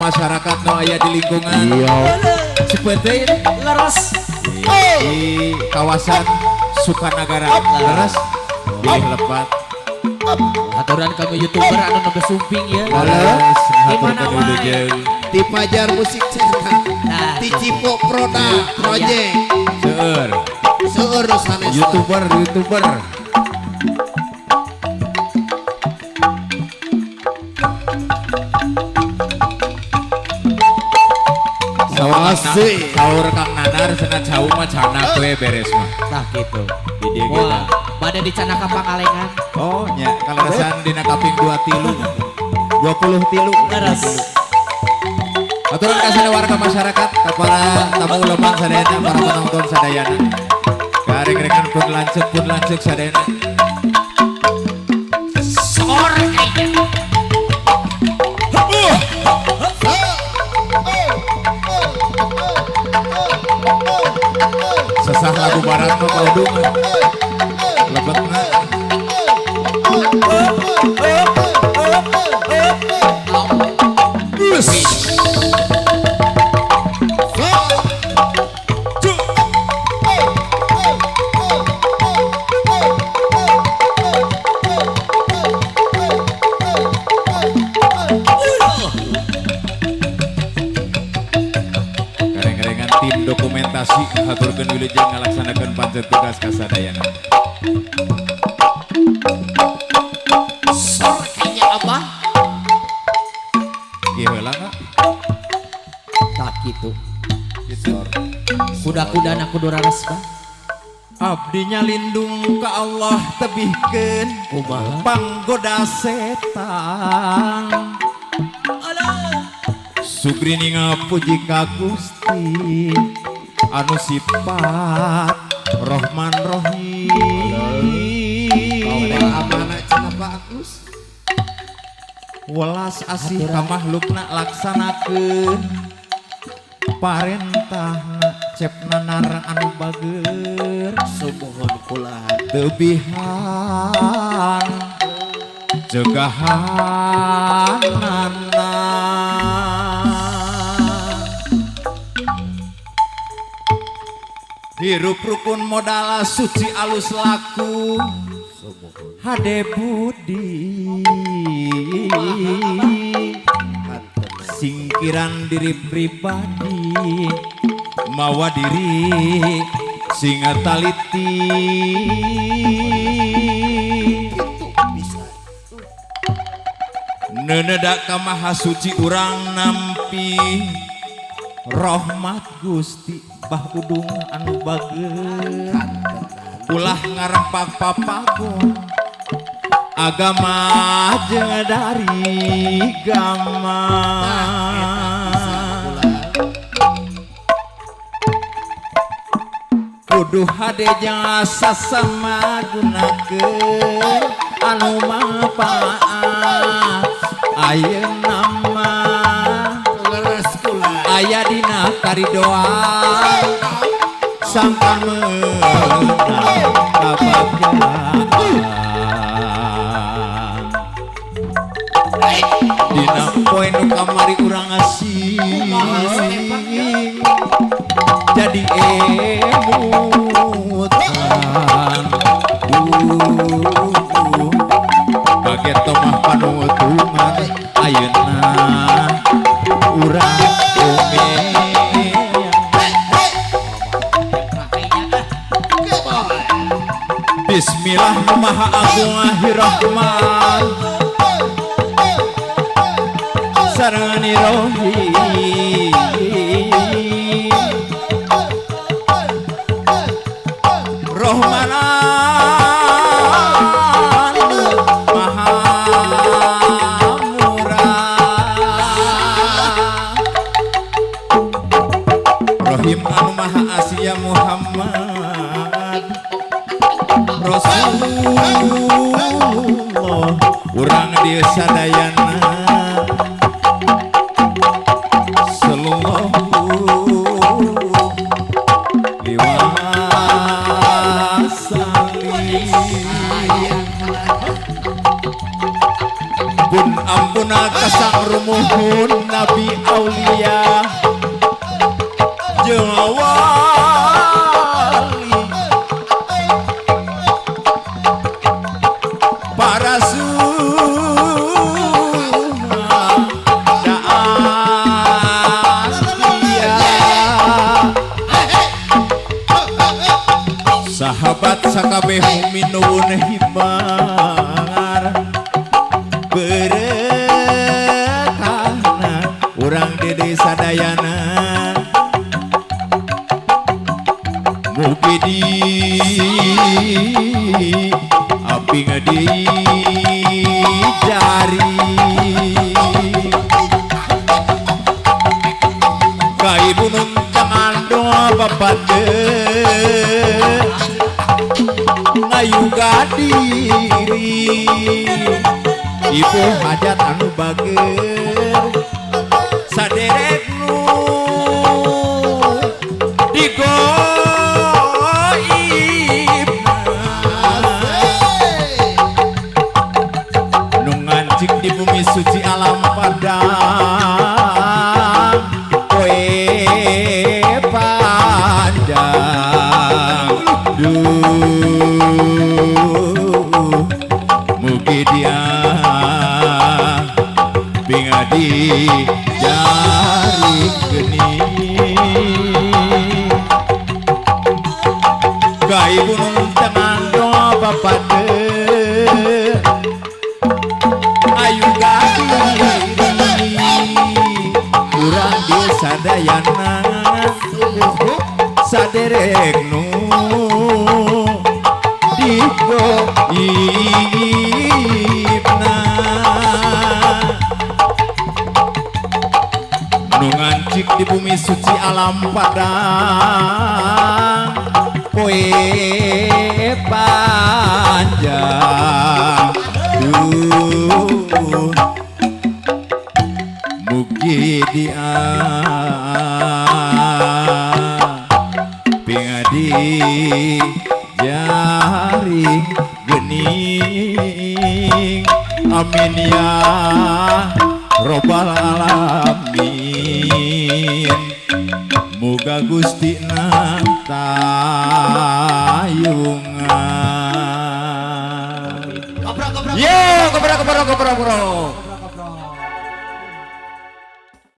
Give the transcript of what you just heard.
Masyarakat nu aya di lingkungan Cipeuteuy Leres. di kawasan Sukanagara. Leres bilih lepat. Aturan kami YouTuber anu nembe sumping ya. Leres Di mana haturkeun wae. Wilujeng. Di Pajar Musik Channel. Nah, Di Cipok Produk Project. Seueur. Seueur nu sanes. YouTuber, YouTuber. Asik. Saur Kang Nanar cenah cau mah canak we beres mah. Tah gitu. Di dieu ge Wah, bade dicana ka Pangalengan. Oh nya kaleresan dina kaping 2 tilu. 20 tilu. Leres. Aturan ka warga masyarakat, ka para tamu lemang sadayana, para penonton sadayana. Gareng-rengan pun lanceuk sadayana. Sor kayaknya. Sesah lagu barat mah Pak Udung. Lebetna. Gareng-rengan tim dokumentasi haturkeun wilujeng ngalaksanakeun pancet tugas kasadayana. Sor kayaknya apa? Ieu heula Kak. Tah gitu. Gitu. Kuda-kuda na kudu rares bah. Abdinya lindung ka Allah tebihkeun Kumaha? panggoda setan. Sugri ngapuji ka Gusti anu sifat Rohman Rohim. Amanah cenah Pak Agus. Welas asih ka makhlukna laksanakeun parentahna cepna nar anu bager. Sumuhun kula. Tebihan cegahanana hirup rukun modal suci alus laku hade budi singkiran diri pribadi mawa diri sing taliti. Gitu bisa. Nenedak ka maha suci urang nampi rahmat Gusti Bah Udung anu bager. Ulah ngarempak papagon agama jeung dari gama. Kudu hade jasa sama gunakeun anu manfaat ayeuna mah. Leres kula. Aya dina karidoan sangkan meunang kabagjaan dina poe nu kamari urang asing jadi emutan. Duh, kaget mah panutungan ayeuna urang ome. Bismillah maha agung rahman sareng rohim rohmanan maha murah rohim anu maha asia Muhammad Rasulullah urang dieu sadayana sallallahu alaihi wasallam. Pun ampun kasang rumuhun Nabi aulia jeung wali para suhada anbiya sahabat sakabeh mukmin nuwun himar berekahna urang dede sadayana mugi di aping di jari ka ibu nun jangan doa bapade ngayuga diri ibu hajat anu bager saderek nu digoibna nu ngancik di bumi suci alam padang poe panjang duh mugi dia pingadi jari geni ka ibu nun tenang doa bapade ayu gadiri urang di sadayana saderek nu digoibna nu ngancik di bumi suci alam padang poe panjang duh mugi dia pingadi jari gening amin ya robbal alamin muga Gusti tayungan. Kobra kobra. Yo, kobra kobra kobra kobra.